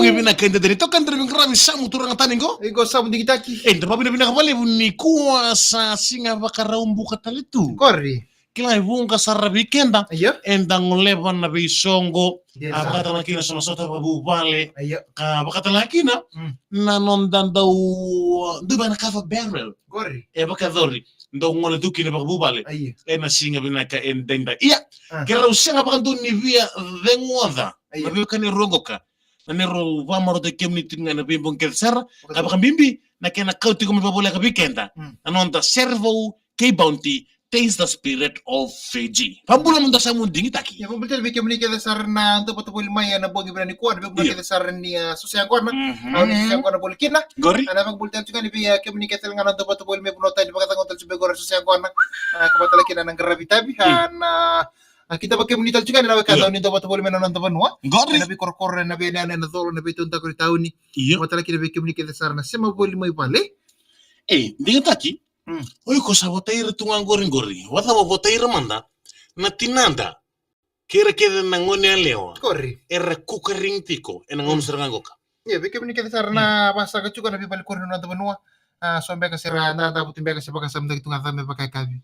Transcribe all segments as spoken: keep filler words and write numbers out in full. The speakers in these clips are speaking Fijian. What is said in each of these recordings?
Vinaka e dede ni toka dra vinqaravi Samu turaga tani qo. Iko Samu digitaki. E da vavinavinaka valevu nikua sa siga Vakaraubuka tale tu. Qori. Kila e vuqa sara vei keda. Io. E da goleva na veisoqo. Io. A vakatala kina so na sota vakavuvale. Io. Ka vakatala kina. Mm. Na noda dau dua na kava barrel. Qori. E vakayacori. Dau gole tu kina vakavuvale. Io. E na siga vinaka e daidai. Ia. Ah. Ke rau sega vakadua ni via cegoca. Io. Na veiwekani rua qoka. Na neirau vakamarautaki kemuni tiko ga na veibogi kece sara, ka vakabibi na kena kau tiko mai vakavoleka vei keda. Mm. Na noda sere vou kei Bounty, Taste the Spirit of Fiji. Vakabula noda Samu digitaki. Ia, vakabula tale vei kemuni kece sara na dau vata voli mai ena bogi vinaka nikua, na veibogi kece sara ni, ah, susu yaqona. Mhm. Au ni susu yaqona voli kina. Qori. Ana vakabula tale tiko ga ni vei, ah, kemuni kece tale ga na dau vata voli mai vanua tani, vakacagau tale tiko vei qori susu yaqona. Ah, ka vata tale kina na qaravi tavi. Mm. Ah, na A, kidavaki kemuni tale tiko ga na wekada, io, ni dau vata voli mai na noda vanua. Qori. Ena veikorokoro, ena veiyanuyanu, ena colo, ena veitaudaku ni tauni. Io. Vata tale kina vei kemuni kece sara na sema voli mai vale. E, digitaki. Mm. O iko sa votai ira tu ga qori qori. Vacava votai ira mada na tinada kei ira kece na gone yalewa. Qori. Era kukarini tiko ena gauna sara ga qoka. Ia, vei kemuni kece sara na, mm, vasaka tiko na veivale qori na noda vanua. Ah, so beka se ra dadavutu beka se vakasamataki tu ga cava me vakayakavi.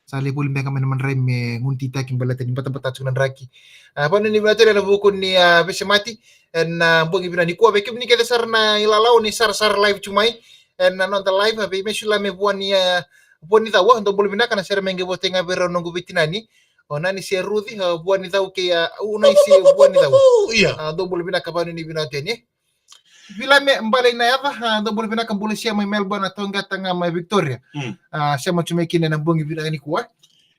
Sa lai voli beka mai na madrai me gunu titaki baleta ni batabata tiko na draki. Ah, vanua ni vinaka tale ena vuku ni, ah, veisemati ena, ah, bogi vinaka nikua. Vei kemuni kece sara na ilalau ni sarasara live tiko mai ena noda live, ah, vei Mesulame Vuani, ah, Vuanicau, ah, dou bula vinaka. Na sere me qai votei ga vei rau noqu veitinani. O Nani se Ruci, ah, Vuanicau kei, ah, u Nani se Vuanicau. Ia. Ah, dou bula vinaka, vanua ni vinaka tale. Vilame Bale na yaca, ah, dou bula vinaka, bula sia mai Melbourne, a tauqeta ga mai Victoria. Mm. Ah, sema tu mai kina ena bogi vinaka nikua.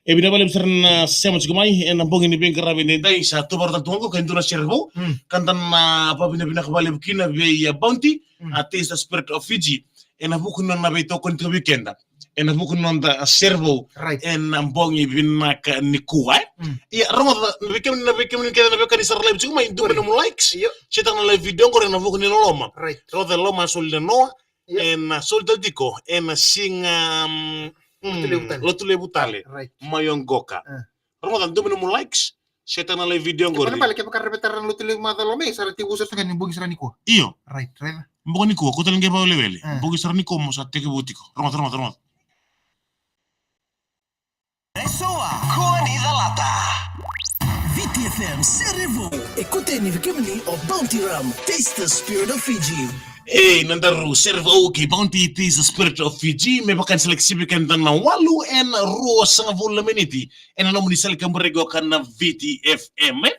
E vinaka valevu sara na sema tiko mai ena bogi ni veiqaravi edaidai, sa tu vata tu ga qo ka e dua na sere vou. Mm. Ka da na vavinavinaka valevu kina vei, ah, Bounty, mm, a Taste the Spirit of Fiji. Ena vuku ni nona veitokoni tiko vei keda. Ena vuku ni noda sere vou. Right. Ena bogi vinaka nikua, e? Mm. Ia, rogoca, na vei kemuni, na vei kemuni kece na veiwekani sara live tiko mai, dua mai nomu likes. Io. Setaka na live video qori ena vuku ni loloma. Right. Rogoca e loma soli na noa. Io. Ena soli tale tiko ena siga, mm, Lotulevu tale. Lotulevu tale. Right. Mai oqo ka. Ah. Rogoca, dua mai nomu likes. Setaka na live video qori. Kevaka na bale, kevaka ra via tara na Lotulevu macawa loma, sa ra tekivu sara tu ga ni bogi sara nikua. Io. Right, right. Bogi nikua, ko tale qai vawelewele. Ah. Bogi sara nikua mo sa tekivu tiko. Rogoca, rogoca, rogoca. Resoa, kua ni calata. Viti F M, sere vou. E kuteni vei kemuni o Bounty Rum. Taste the spirit of Fiji. E, na daru sere vou kei Bounty, Taste the Spirit of Fiji. Me vaka ni sa laki sivi keda na walu ena ruasagavulu na miniti. Ena nomuni sala ni kaburaki qo ka na Viti F M, e?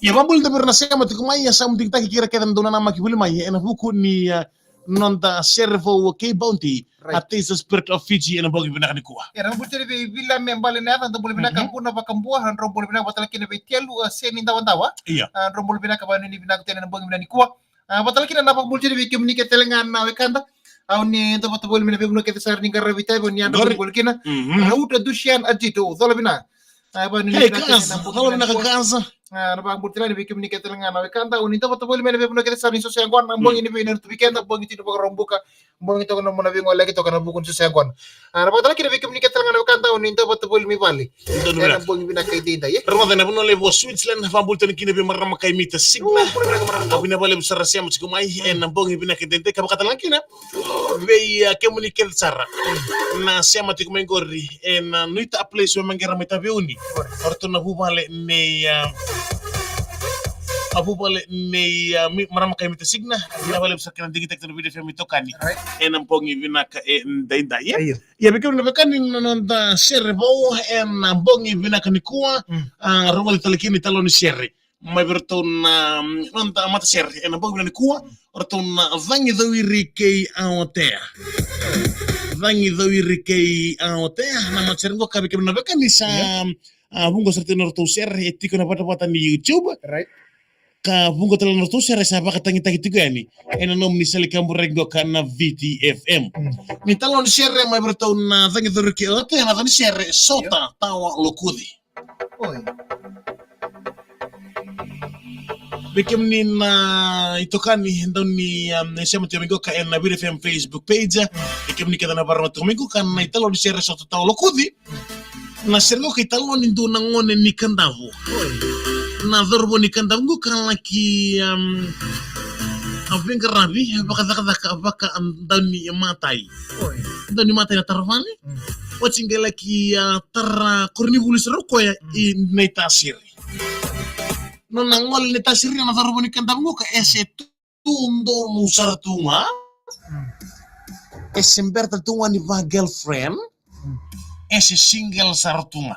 Ia, vakabula tale vei ira na sema tiko mai, ia, sa muduki taki kei ira kece na dau nanamaki voli mai ena vuku ni, ah, noda sere vou kei Bounty, right, a Taste the Spirit of Fiji ena bogi vinaka nikua. Ia, na vakabula tale vei Vilame Bale na yaca, dou bula vinaka. Mhm. Vuna Vakabua, drau bula vinaka vata tale kina vei Telu, ah, Seni Dawadawa. Ia. Ah, drau bula vinaka, vanua ni vinaka tale ena bogi vinaka nikua. Ah, vata tale kina na vakabula tiko vei kemuni kece tale ga na wekada. Au ni dau vata voli mai na veivanua kece sara ni qaravi tavi, au ni yadra voli kina. Mhm. Ah, Uta Dusian Ajito, cola vinaka. Ah, vanua ni vinaka tale ena bogi vinaka nikua. Cola vinaka Gaza. Ah, na vakabula tale vei kemuni kece tale ga na wekada. Au ni dau vata voli mai na veivanua kece sara ni susu yaqona, bogi ni veinanumi tu vei keda, bogi tiko ni Vakaraubuka. Bogi toka na mona veigoleyaki toka na vuku ni susu yaqona. Ah, na vakatala kina vei kemuni kece tale ga na wekada, au ni dau vata voli mai vale. Ena bogi vinaka edaidai, e? Rogoca, ena vanua levu o Switzerland, vakabula tale kina vei marama kai Mita Signa. Au vinaka vakalevu sara sema tiko mai ena bogi vinaka edaidai, ka vakatala kina vei, ah, kemuni kece sara na sema tiko mai qori ena Nuita Place, Wemaqera mai Taveuni. O ratou na vuvale nei, ah, a vuvale nei, ah, mi-, marama kai Mita Signa. Vinaka vakalevu sara kina digitaki tu na Viti F M itokani. Right. Ena bogi vinaka edaidai, e? Io. Ia, vei kemuni na wekani, na noda sere vou ena bogi vinaka nikua. Mm. Ah, rogoci tale kina italanoa ni sere mai vei iratou na, mm, noda matasere ena bogi vinaka nikua. Mm. O ratou na Cagi Cawiri kei Aotea. Cagi Cawiri kei Aotea. Na matasere qo, ka vei kemuni na wekani sa, io, ah, vuqa sara tiko na nodratou sere e tiko ena vatavata ni YouTube. Right. Ka vuqa tale na nodratou sere sa vakatagitaki tiko yani ena nomuni sala ni kaburaki qo ka na Viti F M. Mm. Ni italanoa ni sere mai vei iratou na Cagi Cawiri kei Aotea, na italanoa ni sere Sota, io, Tawa Lokuci. Oi. Vei kemuni na itokani, dau ni, um, sema tiko mai qo ka ena Viti F M Facebook page. Vei kemuni kece na vakarorogo tiko mai qo ka na italanoa ni sere Sota, Tawa Lokuci. Na sere qo ka italanoa ni dua na gone ni Kadavu. Oi. Na cauravou ni Kadavu qo ka laki, um, A veiqaravi vakacakacaka vakadaunimatai. Oi. Daunimatai na tara vale. Mm. Oti qai laki, a, tara koronivuli sara o koya, mm, i Naitasiri. Nona gole i Naitasiri na cauravou ni Kadavuqoka e se tu donu sara tu ga. Mm. E se bera tale tu ga ni va girlfriend. Mm. E se single sara tu ga.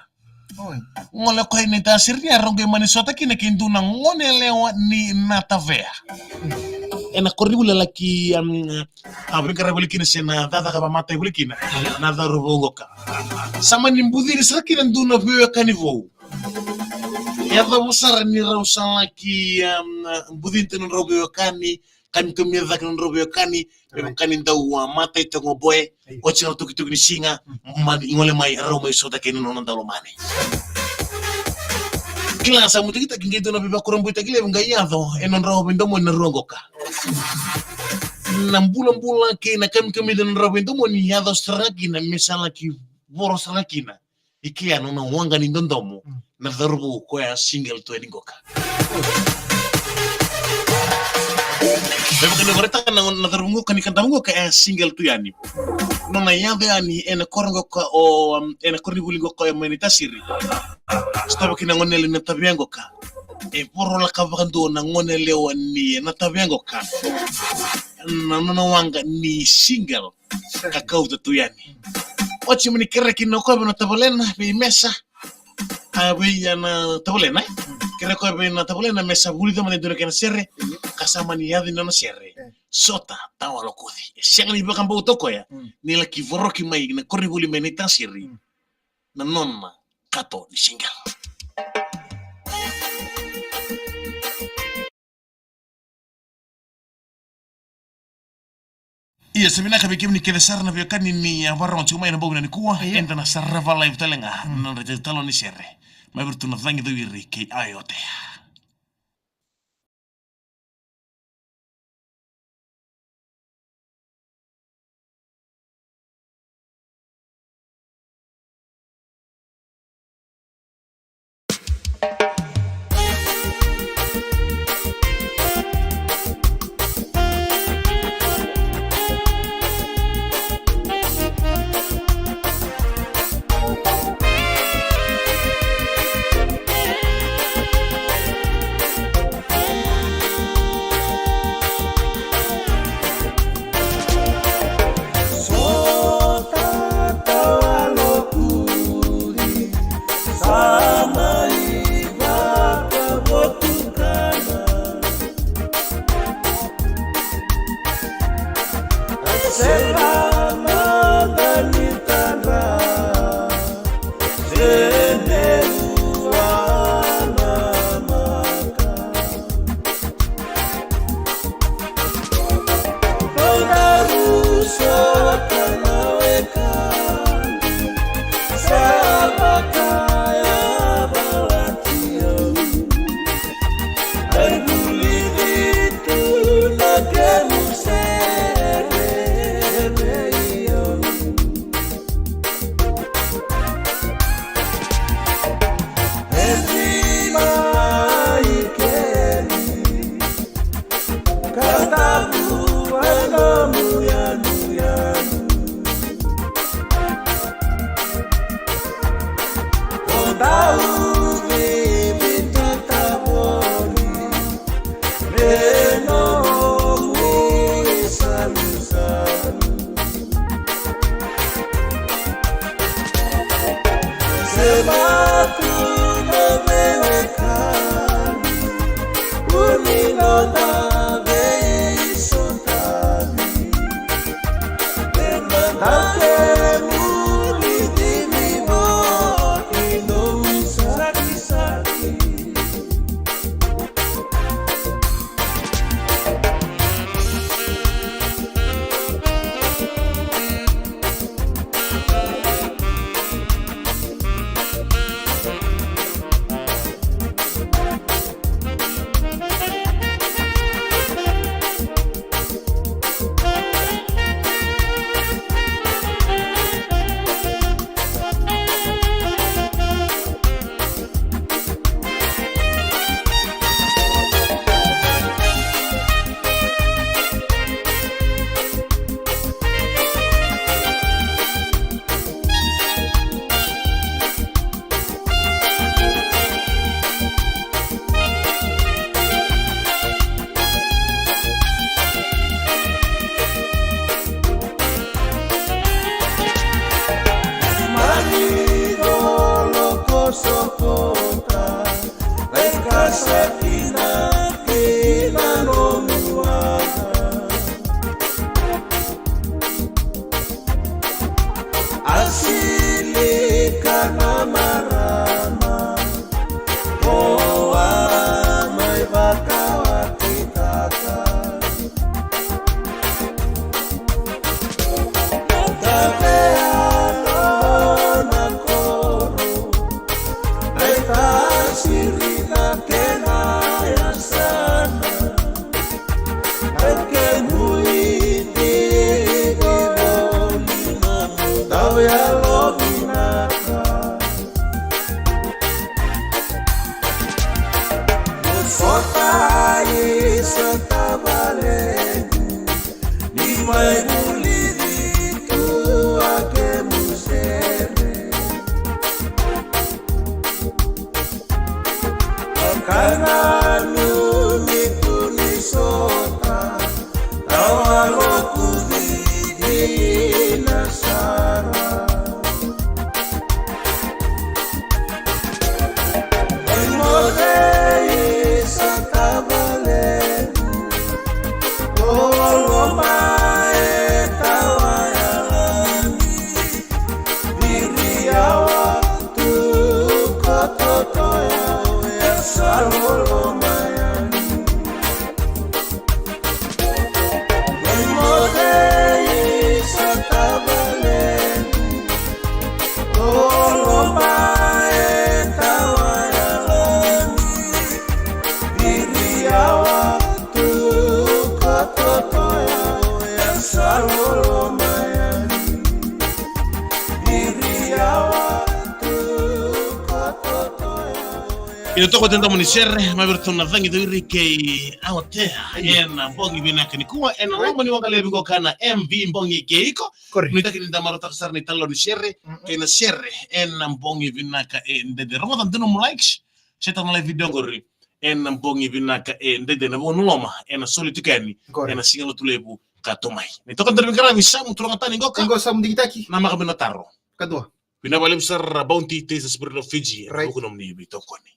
Oi. Gole o koya i Naitasiri, a rau qai mani sota kina kei dua na goneyalewa ni Natavea. Ena koronivuli a laki, um, a veiqaravi voli kina se na cakacaka vakamatai voli kina na cauravou qoka. Sa mani bucini sara kina dua na veiwekani vou. E yacova sara ni rau sa laki, um, bucini tu na nodrau veiwekani, kamikamica cake na nodrau veiwekani, me vaka ni dau, a, matai toka o boy, oti na tukituki ni siga, mm, mani gole mai, rau mai sota kei na nona daulomani. Kila sa mutakitaki qai dua na veivakurabuitaki levu qai yaco ena nodrau veidomoni na rua qoka. Na bulabula kei na kamikamica na nodrau veidomoni yaco sara ga kina me sa laki voro sara ga kina. I kea na nona waqa ni dodomo, mm, na cauravou koya single tu yani qoka. Me vaka ni vakaraitaka na, na cauravou qoka ni Kadavuqoka e single tu yani. Nona yaco yani ena koro qoka o, um, ena koronivuli qoka e mai Naitasiri. Sotava kina na goneyalewa ni Natavea qoka. E vorolaka vakadua na goneyalewa ni Natavea qoka na nona waqa ni single. Ka kauta tu yani. Oti mani kerea kina o koya vei na tavalena, vei Mesa. A, vei ya na tavalena, e? Kerea o koya vei na tavalena me sa vulica mada e dua na kena sere. Ka sa mani yaco na nona sere. Sota Tawa Lokuci. E sega ni vakabauta o koya ni laki voroki mai na koronivuli mai Naitasiri na nona kato ni single. Ia, sa vinaka vei kemuni kece sara na veiwekani ni, a, vakarorogo tiko mai ena bogi nikua. Io. Eda na sarava live tale ga na noda italanoa ni sere mai vei iratou na Cagi Cawiri kei Aotea. Sa tavalequ ni mai vulici tu a kemu sere. Ka nanumi tu ni sota, tawa lokuci dina sara. Oi mo cei sa tavalequ, o loma e tawa yalani. Viri yawa tu ko toto yawa ya sa loloma yani. Oi mo cei sa tavalequ, o loma e tawa yalani. Viri yawa tu ko toto yawa ya sa loloma yani. Viri yawa tu ko toto yawa ya. Ina toka tena moni sere, mai vei ratou na Cagi Cawiri kei Awatea. Ena bogi vinaka nikua, ena loma ni waqa levu qo ka na M V Bogi Kei Iko. Correct. Nuitaki ni da marautaka sara na italanoa ni sere, kei na sere, ena bogi vinaka e dede. Rogoca dua nomu likes, share taka na live video qori. Ena bogi vinaka e dede, na vanua loma, ena soli tiko yani, correct, ena siga Lotulevu ka tomai. Ni toka dua na veiqaravi, Samu, turaga tani qoka. Qo Samu digitaki. Na maka me na taro. Kadua. Vinaka vakalevu sara Bounty, Taste the Spirit of Fiji. Right. Vuku nomuni veitokoni.